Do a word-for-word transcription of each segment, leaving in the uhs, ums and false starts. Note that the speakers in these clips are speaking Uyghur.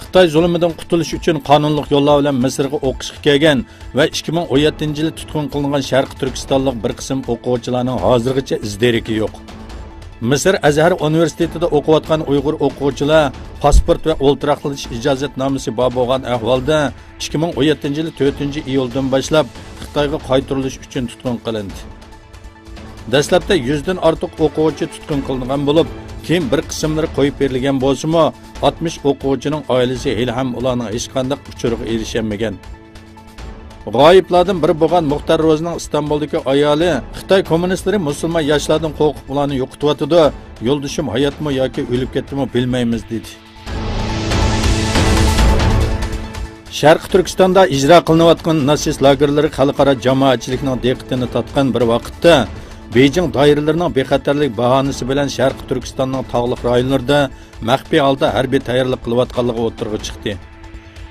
خىتاي زۇلۇمىدىن قۇتۇلۇش ئۈچۈن قانۇنلۇق يوللار بىلەن مىسىرغا ئوقۇشقا كەلگەن ۋە ئىككى مىڭ ئون يەتتىنچى يىلى تۇتقۇن قىلىنغان شەرقىي تۈركىستانلىق بىر قىسىم ئوقۇغۇچىلارنىڭ ھازىرغىچە ئىز دېرىكى يوق. مىسىر ئەزھەر ئۇنىۋېرسىتېتىدا ئوقۇۋاتقان ئۇيغۇر ئوقۇغۇچىلار پاسپورت ۋە ئولتۇراقلىشىش ئىجازەتنامىسى بار بولغان ئەھۋالدا، ئىككى مىڭ ئون يەتتىنچى يىلى تۆتىنچى ئىيۇلدىن باشلاپ خىتايغا قايتۇرۇلۇش ئۈچۈن تۇتقۇن قىلىندى. دەسلەپتە يۈزدىن ئارتۇق ئوقۇغۇچى تۇتقۇن قىلىنغان بولۇپ، كېيىن بىر قىسىملىرى قويۇپ بېرىلگەن بولسىمۇ، ئاتمىش ئوقۇغۇچىنىڭ ئائىلىسى ھېلىھەم ئۇلارنىڭ ھېچقانداق ئۇچۇرىغا ئېرىشەلمىگەن. غايىبلاردىن بىرى بولغان مۇختار روزىنىڭ ئىستانبۇلدىكى ئايالى خىتاي كوممۇنىستلىرى مۇسۇلمان ياشلاردىن قورقۇپ ئۇلارنى يوقىتىۋاتىدۇ، يولدىشىم ھاياتمۇ ياكى ئۆلۈپ كەتتىمۇ بىلمەيمىز، دېدى. شەرقىي تۈركىستاندا ئىجرا قىلىنىۋاتقان ناتسىست لاگېرلىرى خەلقئارا جامائەتچىلىكنىڭ دىققىتىنى تارتقان بىر ۋاقىتتا، بېيجىڭ دائىرىلىرىنىڭ بىخەتەرلىك باھانىسى بىلەن شەرقىي تۈركىستاننىڭ تاغلىق رايونلىرىدا مەخپىي ھالدا ھەربىي تەييارلىق قىلىۋاتقانلىقى ئوتتۇرىغا چىقتى.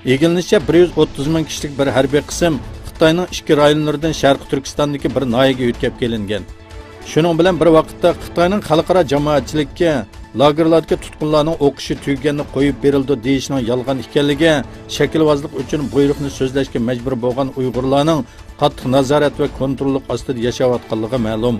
ئىگىلىنىشىچە، بىر يۈز ئوتتۇز مىڭ كىشىلىك بىر ھەربىي قىسىم خىتاينىڭ ئىككى رايونلىرىدىن شەرقىي تۈركىستاندىكى بىر ناھىيەگە يۆتكەپ كېلىنگەن. شۇنىڭ بىلەن بىر ۋاقىتتا، خىتاينىڭ خەلقئارا جامائەتچىلىككە لاگېرلاردىكى تۇتقۇنلارنىڭ ئوقۇشى تۈگىگەندە قويۇپ بېرىلىدۇ دېيىشىنىڭ يالغان ئىكەنلىكى، شەكىلۋازلىق ئۈچۈن بۇيرۇقنى سۆزلەشكە مەجبۇر بولغان ئۇيغۇرلارنىڭ قاتتىق نازارەت ۋە كونتروللۇق ئاستىدا ياشاۋاتقانلىقى مەلۇم.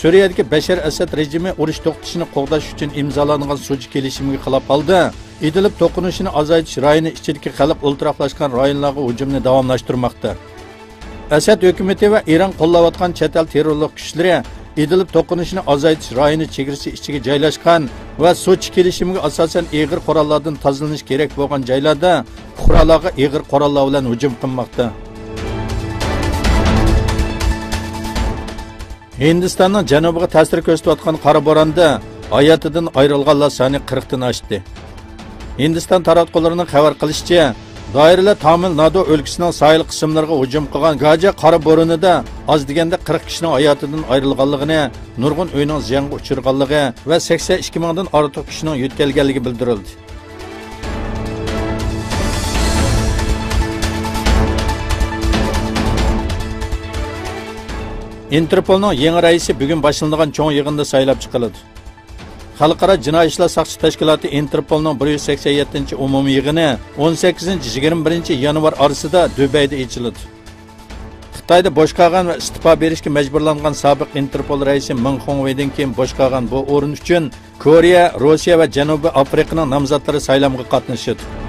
سۈرىيەدىكى بەشەر ئەسەد رېجىمى ئۇرۇش توختىتىشنى قوغداش ئۈچۈن ئىمزالانغان سوچى كېلىشىمىگە خىلاپ ھالدا، ئىدلىب توقۇنۇشىنى ئازايتىش رايونى ئىچىدىكى خەلق ئولتۇراقلاشقان رايونلارغا ھۇجۇمنى داۋاملاشتۇرماقتا. ئەسەد ھۆكۈمىتى ۋە ئىران قوللاۋاتقان چەت ئەل تېررورلۇق كۈچلىرى ئىدلىب توقۇنۇشىنى ئازايتىش رايونى چېگرىسى ئىچىگە جايلاشقان ۋە سوچى كېلىشىمىگە ئاساسەن ئېغىر قوراللاردىن تازىلىنىش كېرەك بولغان جايلاردا پۇقرالارغا ئېغىر قوراللار بىلەن ھۇجۇم قىلماقتا. ھىندىستاننىڭ جەنۇبىغا تەسىر كۆرسىتىۋاتقان قارا بوراندا ھاياتىدىن ئايرىلغانلار سانى قىرىقتىن ئاشتى. ھىندىستان تاراتقۇلىرىنىڭ خەۋەر قىلىشىچە، دائىرىلەر تامىل نادۇ ئۆلكىسىنىڭ ساھىل قىسىملىرىغا ھۇجۇم قىلغان گاجا قارا بورىنىدا ئاز دېگەندە قىرىق كىشىنىڭ ھاياتىدىن ئايرىلغانلىقىنى، نۇرغۇن ئۆينىڭ زىيانغا ئۇچرىغانلىقى ۋە سەكسەن ئىككى مىڭدىن ئارتۇق كىشىنىڭ يۆتكەلگەنلىكى بىلدۈرۈلدى. ئىنتېرپولنىڭ يېڭى رەئىسى بۈگۈن باشلىنىدىغان چوڭ يىغىندا سايلاپ چىقىلىدۇ. خەلقئارا جىنايى ئىشلار ساقچى تەشكىلاتى ئىنتېرپولنىڭ بىر يۈز سەكسەن يەتتىنچى ئومۇمىي يىغىنى ئون سەككىزىنچى، يىگىرمە بىرىنچى يانۋار ئارىسىدا دۇبەيدە ئېچىلىدۇ. خىتايدا بوش قالغان ۋە ئىستېپا بېرىشكە مەجبۇرلانغان سابىق ئىنتېرپول رەئىسى مېڭ خۇڭۋېيدىن كېيىن بوش قالغان بۇ ئورۇن ئۈچۈن كورېيە، روسىيە ۋە جەنۇبىي ئافرىقىنىڭ نامزاتلىرى سايلامغا قاتنىشىدۇ.